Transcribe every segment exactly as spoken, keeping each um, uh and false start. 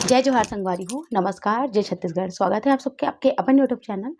जय जोहार संगवारी हो, नमस्कार, जय छत्तीसगढ़। स्वागत है आप सबके आपके अपन YouTube चैनल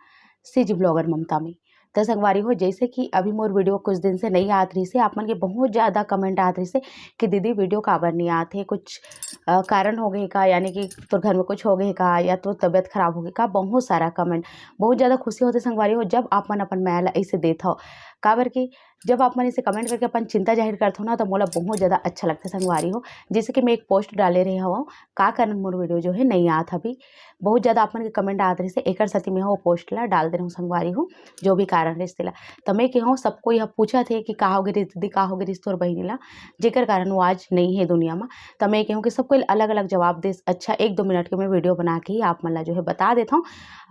सीजी ब्लॉगर ममता में। तो संगवारी हो, जैसे कि अभी मोर वीडियो कुछ दिन से नहीं आत रही से, आप मन के बहुत ज़्यादा कमेंट आत रही से कि दीदी वीडियो काबर नहीं आत है, कुछ अ, कारण हो गए का, यानी कि तोर घर में कुछ हो गए का, या तो तबीयत खराब हो गई का। बहुत सारा कमेंट, बहुत ज़्यादा खुशी होते संगवारी हो जब आप मन अपन मया ला ऐसे देत हो, काबर कि जब आप मन इसे कमेंट करके अपन चिंता जाहिर करत हो ना, तो मोला बहुत ज़्यादा अच्छा लगता है संगवारी हो। जैसे कि मैं एक पोस्ट डाले रहे हूँ, का कारण मोर वीडियो जो है नहीं आत अभी, बहुत ज़्यादा आप मन के कमेंट आत रहिस हे, एकर सेती मैं वो पोस्ट ला डाल दे रहूँ संगवारी हो, जो भी कारण रहिस तेला। त मैं कहूँ सबको यह पूछत हे कि का हो गे रिस दीदी, का हो गे रिस तोर बहिनी ला, जेकर कारण वो आज नहीं है दुनिया में। त मैं कहूँ कि सबको अलग-अलग जवाब दे, अच्छा एक दो मिनट के मैं वीडियो बना के ही आप मन ला जो है बता देत हूँ।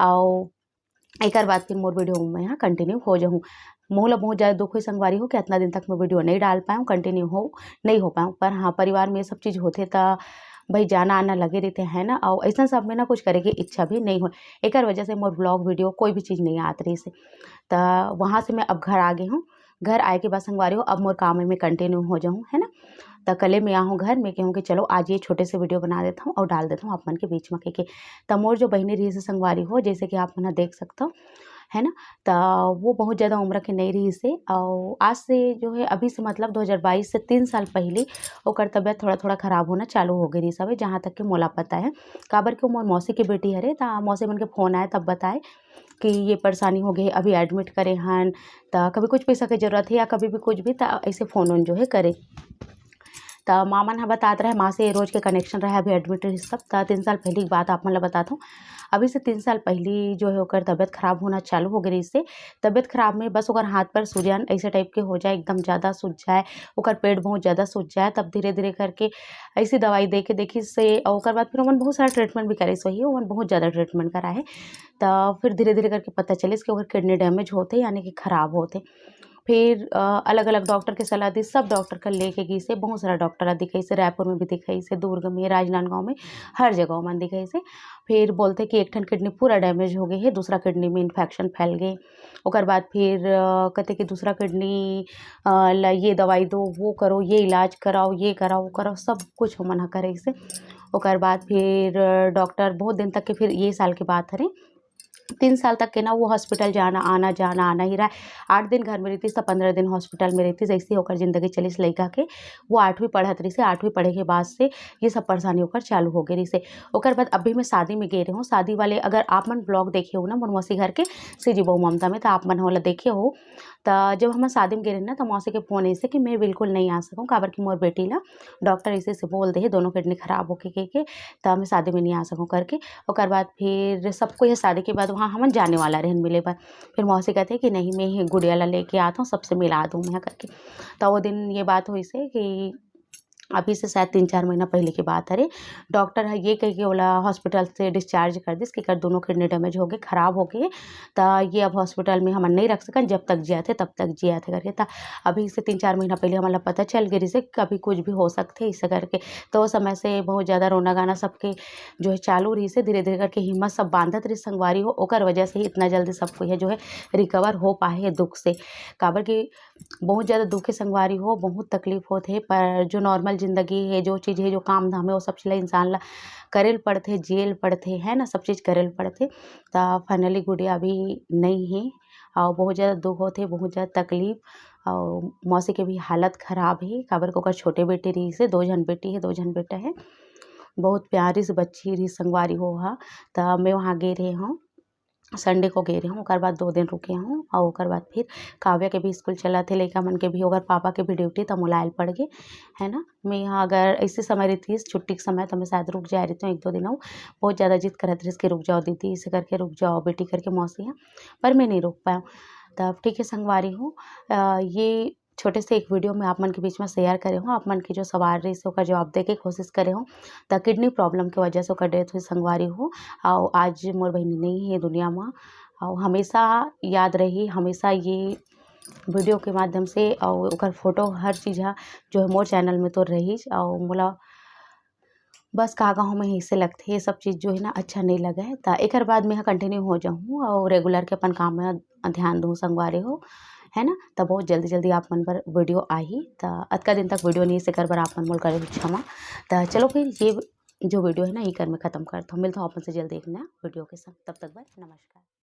अउ एकर बाद फिर मोर वीडियो में यहाँ कंटिन्यू हो जाऊँ। मोला बहुत ज़्यादा दुख हुई संगवारी हो कि इतना दिन तक मैं वीडियो नहीं डाल पाऊँ, कंटिन्यू हो नहीं हो पाऊँ। पर हाँ, परिवार में ये सब चीज़ होथे त भाई जाना आना लगे रहते हैं ना, और ऐसा सब में ना कुछ करे की इच्छा भी नहीं हो। एकर वजह से मोर ब्लॉग वीडियो कोई भी चीज़ नहीं आत रही से। त वहाँ से मैं अब घर आ गई हूँ। घर आए के बाद संगवारी हो अब मोर काम में मैं कंटिन्यू हो जाऊँ, है ना। त कले मैं आहूँ घर में कहूँ कि चलो आज ये छोटे से वीडियो बना देता हूँ और डाल देता हूँ आप मन के बीच में के, के। त मोर जो बहिनी रही से संगवारी हो, जैसे कि आप मन ह देख सकता हो, है ना। त वो बहुत ज़्यादा उम्र के नहीं रही से, और आज से जो है अभी से मतलब दो हज़ार बाईस से तीन साल पहले ओकर तबीयत थोड़ा थोड़ा ख़राब होना चालू हो गई रही सब, जहाँ तक कि मोला पता है। काबर कि वो मोर मौसी के बेटी हरे, त मौसी मन के फ़ोन आए तब बताए कि ये परेशानी हो गई, अभी एडमिट करे हन, त कभी कुछ पैसा के जरूरत है या कभी भी कुछ भी, त ऐसे फ़ोन उन जो है करे। त माँ मन ह बतात रहे, माँ से रोज के कनेक्शन रहे, अभी एडमिट रहिस तब। त तीन साल पहली की बात आप मन ल बतात हूँ। अभी से तीन साल पहली जो है ओकर तबीयत खराब होना चालू हो गई रहिस से। तबीयत खराब में बस ओकर हाथ पर सूजन ऐसे टाइप के हो जाए, एकदम ज़्यादा सूज जाए, ओकर पेट बहुत ज़्यादा सूज जाए। तब धीरे धीरे करके ऐसी दवाई दे के देखिस से, और ओकर बाद फिर ओमन बहुत सारा ट्रीटमेंट भी करिस, वही ओमन बहुत ज़्यादा ट्रीटमेंट करा है। त फिर धीरे धीरे करके पता चलिस कि ओकर किडनी डैमेज होथे, यानी कि खराब होथे। फिर अ, अलग-अलग डॉक्टर के सलाह दी, सब डॉक्टर कर लेके गइसे, बहुत सारा डॉक्टर ला दिखाइसे, रायपुर में भी दिखाइसे, दुर्ग में, राजनांदगांव में, हर जगह ओमन दिखाइसे। फिर बोलथे कि एक ठन किडनी पूरा डैमेज हो गए हे, दूसरा किडनी में इन्फेक्शन फैल गए। ओकर बाद फिर अ, कहते कि दूसरा किडनी अ, ला ये दवाई दो, वो करो, ये इलाज कराओ, ये कराओ, वो कराओ, सब कुछ ओमन ह करिसे। ओकर बाद फिर अ, डॉक्टर बहुत दिन तक के, फिर ये साल के बात हरे, तीन साल तक के ना वो हॉस्पिटल जाना आना, जाना आना ही रहा। आठ दिन घर में रहितिस त पंद्रह दिन हॉस्पिटल में रहितिस, जैसे ओकर जिंदगी चलिस लइका के। वो आठवीं पढ़त रहिसे, आठवीं पढ़े के बाद से ये सब परेशानी ओकर चालू हो गई रहिसे। ओकर बाद अभी मैं शादी में गए रहूँ, शादी वाले अगर आप मन ब्लॉग देखे हो ना मोर मौसी घर के, सीजी बहू ममता में, त आप मन ओला देखे हो। त जब हम शादी में गए रहे ना, त मौसी के फ़ोन ऐसे कि मैं बिल्कुल नहीं आ सकूँ, काबर कि मोर बेटी ला डॉक्टर ऐसे ऐसे बोल दे हे, दोनों किडनी खराब होके के, के, त मैं शादी में नहीं आ सकूँ करके। ओकर बाद फिर सबको ये शादी के बाद वहाँ हमन जाने वाला रहन मिले बर। फिर मौसी कहते कि नहीं, मैं ही गुड़िया ला लेके आता हूँ, सबसे मिला दूँ मैं करके। त वो दिन ये बात हुई से कि अभी से शायद तीन चार महीना पहले की बात हरे, डॉक्टर ह ये कह के ओला हॉस्पिटल से डिस्चार्ज कर दिस कि एकर दोनों किडनी डैमेज हो गए, खराब हो गए, त ये अब हॉस्पिटल में हमन नहीं रख सकन, जब तक जियाथे तब तक जियाथे करके। त अभी से तीन चार महीना पहले हमन ला पता चल गए रिसे कि अभी कुछ भी हो सकथे इसे करके। तो उस समय से बहुत ज़्यादा रोना गाना सबके जो है चालू रहिसे, धीरे धीरे करके हिम्मत सब बांधत रहिस संगवारी हो, ओकर वजह से ही इतना जल्दी सब कोई है जो है रिकवर हो पाए है दुख से। काबर कि बहुत ज़्यादा दुख है संगवारी हो, बहुत तकलीफ होत है, पर जो नॉर्मल जिंदगी है, जो चीज़ है, जो काम धाम है, वो सब चीज़ ला इंसान ला करे ल पड़थे, जिए ल पड़थे, है ना, सब चीज़ करे ल पड़थे। त फाइनली गुड़िया अभी नहीं है और बहुत ज़्यादा दुख होत है, बहुत ज़्यादा तकलीफ। और मौसी के भी हालत खराब है, काबर के ओकर छोटे बेटी रहिसे, दो झन बेटी है, दो झन बेटा है, बहुत प्यारी सी बच्ची रहिस संगवारी हो हा। त मैं वहाँ गे रहे हूँ, संडे को गे रहे हूँ, ओकर बाद दो दिन रुके हूँ और ओकर बाद फिर काव्या के भी स्कूल चलत हे, लइका मन के भी, ओकर पापा के भी ड्यूटी, त मोला आए ल पड़ गे, है ना। मैं यहाँ अगर ऐसे समय रहती, छुट्टी के समय, त मैं शायद रुक जाए रहती हूँ एक दो दिन। और बहुत ज़्यादा जिद करत रहिस कि रुक जाओ दीदी, इसे करके रुक जाओ बेटी करके मौसी है, पर मैं नहीं रुक पाया। तब ठीक है संगवारी हो, अ, ये छोटे से एक वीडियो में आप मन के बीच में शेयर करे हूँ, आप मन के जो सवाल रहिस ओकर जवाब दे के कोशिश करे हूँ। त किडनी प्रॉब्लम के वजह से ओकर डेथ हुई संगवारी हो, और आज मोर बहिनी नहीं है दुनिया में, और हमेशा याद रही, हमेशा ये वीडियो के माध्यम से और ओकर फोटो हर चीज़ हा जो है मोर चैनल में तो रही। और मोला बस का कहूँ मैं, ऐसे लगथे ये सब चीज़ जो है ना अच्छा नहीं लगे। त एकर बाद मैं हा कंटिन्यू हो जाऊँ और रेगुलर के अपन काम में ध्यान दूँ संगवारी हो, है ना। त बहुत जल्दी जल्दी आप मन बर वीडियो आही। त अतका दिन तक वीडियो नहीं से कर बर आप मन मोल करे क्षमा। त चलो फिर ये जो वीडियो है ना, ये कर मैं खत्म करता हूँ। मिलता हूँ अपन से जल्दी एक नया वीडियो के साथ। तब तक bye, नमस्कार।